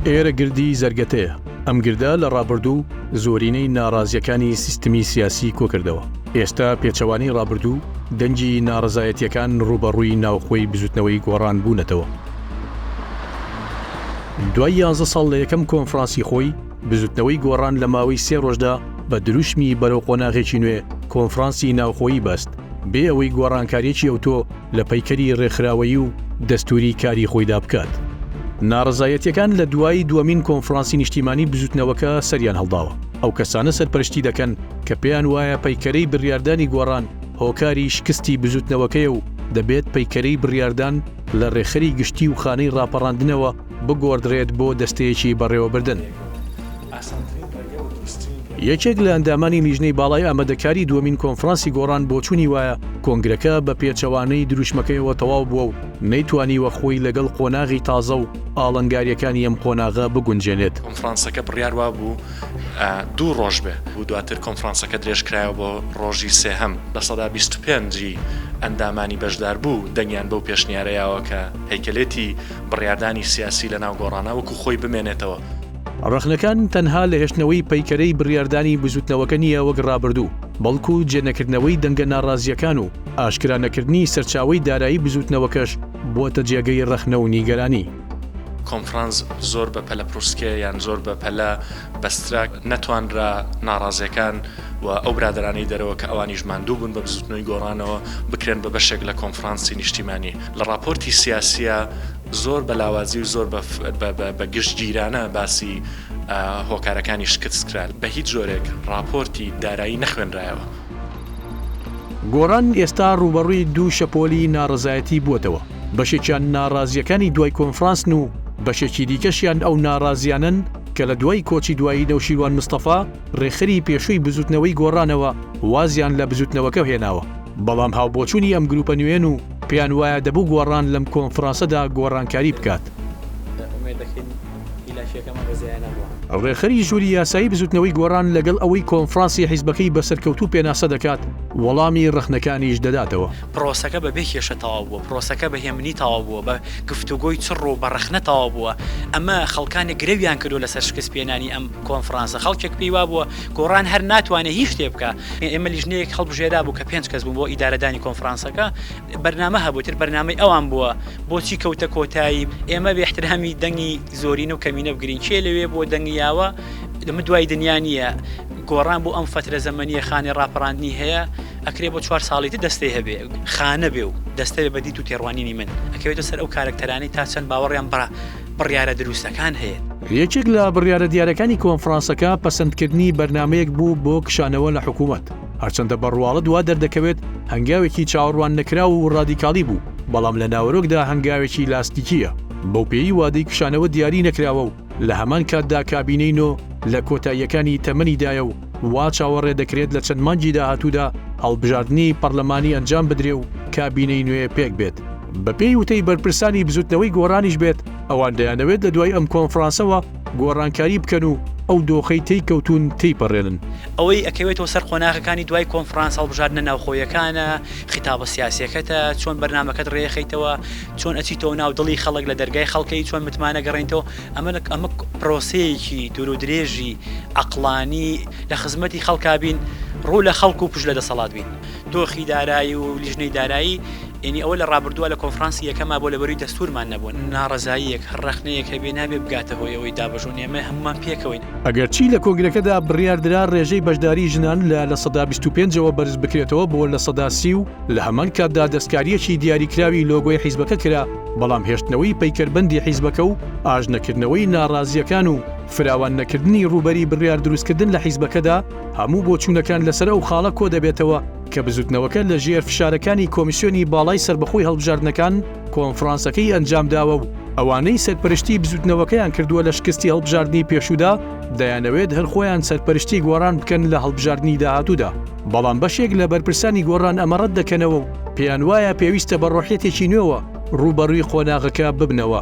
ئێرە گردی زەرگەتەیە، ئەم گردە لە ڕابردوو زۆرینەی ناڕازییەکانی سیستمی سیاسی کۆکردەوە، ئێستا پێچەوانەی ڕابردوو دەنگی ناڕەزایەتییەکان ڕووبەڕووی ناوخۆی بزوتنەوەی گۆڕان بوونەتەوە. دوای یانزە ساڵ لە یەکەم کۆنفرانسی خۆی، بزوتنەوەی گۆڕان لە ماوەی سێ ڕۆژدا بە دروشمی بەرەو قۆناغێکی نوێ کۆنفرانسی ناوخۆیی بەست، بێ ئەوەی گۆڕانکارییەکی ئەوتۆ لە پەیکەری ڕێکخراوەیی و دەستووری کاری خۆیدا بکات. ناڕەزایەتییەکان لە دوای دووەمین کۆنفرانسی نیشتیمانی بزووتنەوەکە سەریان هەڵداوە. ئەو کەسانە سەرپەرشتی دەکەن کە پێیان وایە پەیکەرەی بڕیاردانی گۆڕان هۆکاری شکستی بزووتنەوەکەیە و دەبێت پەیکەرەی بڕیاردان لە ڕێکخەری گشتی و خانەی ڕاپەڕاندنەوە بگۆڕدرێت بۆ دەستەیەکی بەڕێوەبردن. یەکێک لە ئەندامانی لیژنەی باڵای ئامادەکاری دووەمین کۆنفرانسی گۆڕان بۆچوونی وایە کۆنگرەکە بە پێچەوانەی دروشمەکەیەوە تەواو بووە و نەیتوانیوە خۆی لەگەڵ قۆناغی تازە و ئاڵنگارییەکانی ئەم قۆناغە بگونجێنێت. کۆنفرانسەکە بڕیار وابوو دوو ڕۆژ بێ و دواتر کۆنفرانسەکە درێژکرایەوە بۆ ڕۆژی سێهەم، 25% ی ئەندامانی بەشداربوو دەنگیان بەو پێشنیارە یاوە کە هەیکەلێتی بڕیاردانی سیاسی لەناو گۆڕانا وەکو خۆی بمێنێتەوە. ڕەخنەکان تەنها لە هێشتنەوەی پەیکەرەی بڕیاردانی بزوتنەوەکە نییە وەک ڕابردوو، بەڵکو جێنەکردنەوەی دەنگە ناڕازییەکان و ئاشکرا نەکردنی سەرچاوەی دارایی بزوتنەوەکەش بووەتە جێگەی ڕەخنە و نیگەرانی. کۆنفرانس زۆر بە پەلەپڕوسکێ یان زۆر بە پەلە بەسترا، نەتوانرا ناڕازییەکان و ئەو برادەرانەی دەرەوە کە ئەوانیش ماندوو بوون بە بزوتنەوەی گۆڕانەوە بکرێن بە بەشێک لە کۆنفرانسی نیشتیمانی. لە ڕاپۆرتی سیاسییە زۆر بە لاوازی و زۆر بە گشتگیرانە باسی هۆکارەکانی شکست کرا، بە هیچ جۆرێک ڕاپۆرتی دارایی نەخوێنرایەوە. گۆڕان ئێستا ڕووبەڕووی دوو شەپۆلی ناڕەزایەتی بووەتەوە، بەشێکیان ناڕازییەکانی دوای کۆنفرانسن و بەشێکی دیکەشیان ئەو ناڕازییانەن کە لە دوای کۆچی دوایی نەوشیروان مستەفا ڕێکخەری پێشووی بزووتنەوەی گۆڕانەوە وازیان لە بزووتنەوەکە هێناوە، بەڵام هاوبۆچوونی ئەم گروپە نوێن و پێیان وایە دەبوو گۆڕان لەم کۆنفرانسەدا گۆڕانکاری بکات. ڕێکخەری ژووری یاسایی بزوتنەوەی گۆڕان لەگەڵ ئەوەی کۆنفرانسی حیزبەکەی بە سەرکەوتوو پێناسە دەکات، وەڵامی ڕەخنەکانیش دەداتەوە. پرۆسەکە بە بێ کێشە تەواو بووە، پرۆسەکە بە هێمنی تەواو بووە، بە گفتوگۆی چڕ و بە ڕەخنە تەواو بووە. ئەمە خەڵکانێک گرەویان کردووە لەسەر شکست پێنانی ئەم کۆنفرانسە. خەڵکێک پێی وابووە گۆڕان هەر ناتوانێ هیچ شتێ بکا. ئێمە لیژنەیەک هەڵبژێرابوو کە پێنج کەس بوون بۆ ئیدارەدانی کۆنفرانسەکە، بەرنامە هەبوو ئیتر بەرنامەی ئەوان بووە بۆچی کەوتە کۆتایی، ئێمە بێ ئیحترامی دەنگی زۆرینە و کەمینە بگرین، کێ لەوێ بووە دەنگی یاوە، ئەمە دوای دنیا نییە، گۆڕان بۆ ئەم فەترە زەمەنییە خانەی ڕاپەڕاندنی هەیە، ئەکرێ بۆ چوار ساڵی تر دەستەی هەبێ، خانە بێ و دەستە بێ بە دیت و تێڕوانینی من ئەکەوێتە سەر ئەو کارەکتەرانەی تا چەند باوەڕیان بە بڕیارە دروستەکان هەیە. یەکێک لە بڕیارە دیارەکانی کۆنفرانسەکە پەسەندکردنی بەرنامەیەک بوو بۆ کشانەوە لە حکوومەت، هەرچەندە بە ڕواڵەت وا دەردەکەوێت هەنگاوێکی چاوەڕواننەکراو و ڕادیکاڵی بوو، بەڵام لە ناوەرۆکدا هەنگاوێکی لاستیکییە، بەوپێیەی وادەی کشانەوە دیاری نەکراوە و لە هەمان کاتدا کابینەی نۆ لە کۆتاییەکانی تەمەنیدایە و وا چاوەڕێ دەکرێت لە چەند مانگی داهاتوودا هەڵبژاردنی پەڕلەمانی ئەنجام بدرێ و کابینەی نوێ پێکبێت. بەپێی وتەی بەرپرسانی بزوتنەوەی گۆڕانیش بێت، ئەوان دەیانەوێت لە دوای ئەم کۆنفرانسەوە گۆڕانکاری بکەن و ئەو دۆخەی تێی کەوتوون تێیپەڕێنن. ئەوەی ئەکەوێتەوە سەر قۆناغەکانی دوای کۆنفرانس هەڵبژاردنە ناوخۆیەکانە، خیتابە سیاسیەکەتە، چۆن بەرنامەکەت ڕێخەیتەوە، چۆن ئەچیتەوە ناو دڵی خەڵک، لە دەرگای خەڵکەی چۆن متمانە گەڕێنیتەوە، ئەمە ئەمە پرۆسەیەکی دوورودرێژی عەقڵانی لە خزمەتی خەڵکا بین، ڕوو لە خەڵک و پشت لە دەسەڵات بین. دۆخی دارایی و لیژنەی دارایی یەنی ئەوە لە ڕابردووە لە کۆنفرانسی یەکەما بۆ لەبەروی دەستورمان نەبووە ناڕەزاییەک هەر ڕەخنەیەک هەبێ نابێ بگاتە هۆی ئەوەی دابەشبوون ئێمە هەموومان پێکەوەین. ئەگەرچی لە کۆنگرەکەدا بڕیاردرا ڕێژەی بەشداری ژنان لە 25% ەوە بەرزبکرێتەوە بۆ 30% و لە هەمان کاتدا دەستکارییەکی دیاریکراوی لۆگۆی حیزبەکە کرا، بەڵام هێشتنەوەی پەیکەربەندی حیزبەکە و ئاژنەکردنەوەی ناڕازییەکان و فراوان نەکردنی ڕووبەری بڕیار دروستکردن لە حیزبەکەدا، هەموو بۆچوونەکان لەسەر ئەو خاڵە کۆدەبێتەوە کە بزوتنەوەکە لە ژێر فشارەکانی کۆمیسیۆنی باڵای سەربەخۆی هەڵبژاردنەکان کۆنفرانسەکەی ئەنجامداوە و ئەوانەی سەرپەرشتی بزوتنەوەکەیان کردووە لە شکستی هەڵبژاردنی پێشوودا دەیانەوێت هەر خۆیان سەرپەرشتی گۆڕان بکەن لە هەڵبژاردنی داهاتوودا بەڵام بەشێک لە بەرپرسانی گۆڕان ئەمە ڕەت دەکەنەوە و پێیان وایە پێویستە بە ڕۆحیەتێکی نوێوە ڕووبەڕووی قۆناغەکە ببنەوە.